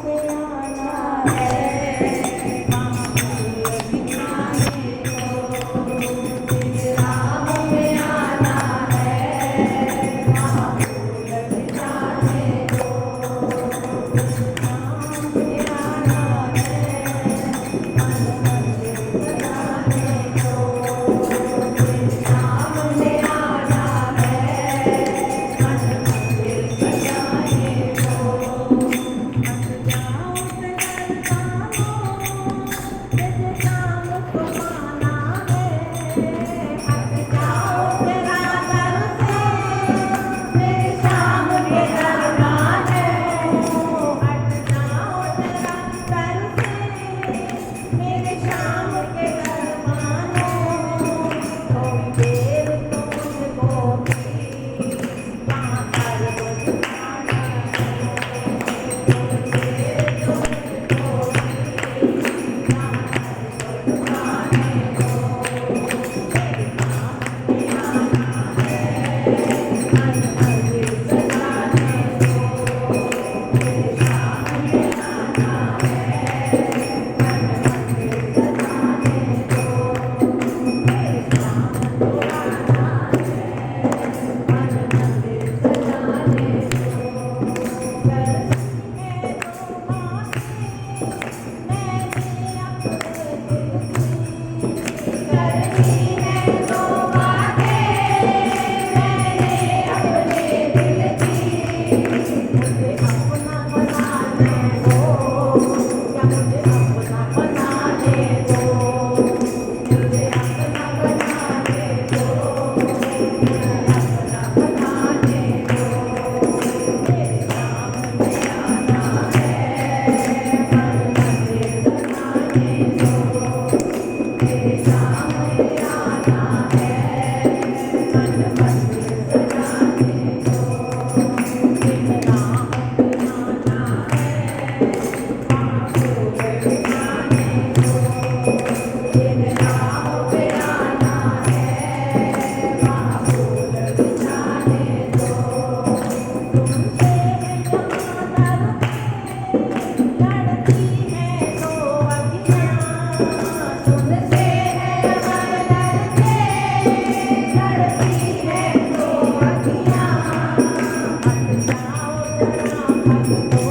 पे आना है, वहाँ फूल बिछाने को। जिन राह पे आना है, वहाँ फूल बिछाने को। राम पे आना है, मन मंदिर सजाने को। जिन राम ने आना है, मन मंदिर सजाने को। हट जाओ दरबानो, मुझे शाम को पाना है। हट जाओ जरा दर से, मेरे शाम के दरबान हट जाओ जरा दर से, मेरे शाम के दरबानो। थोड़ी देर तो मुझको भी वहाँ पर वो बिठाना दो। थोड़ी देर तो मुझको भी वहाँ पर वो बिठाने दो। मेरे श्याम ने आना है, मन मंदिर सजाने दो। मेरे श्याम ने आना है, मन मंदिर सजाने दो। मेरे श्याम को आना है, मन मंदिर सजाने दो। करनी है दो बातें मैंने अपने दिल की। करनी है दो बातें मैंने अपने दिल की। मुझे अपना बनाने दो, या मुझे अपना बनाने दो। मुझे अपना बनाने दो, मुझे अपना बनाने दो। मेरे श्याम ने आना है, मन मंदिर सजाने दो। मेरे श्याम ने आना है, मन मंदिर सजाने दो। जिन राह पे आना है, वहाँ फूल बिछाने दो। जिन राह पे आना है, वहाँ फूल बिछाने दो। तुमसे है यहाँ दर पे लड़ती है दो अखियाँ। तुमसे है यहाँ दर पे लड़ती है दो अखियाँ। हट जाओ जरा भक्तो,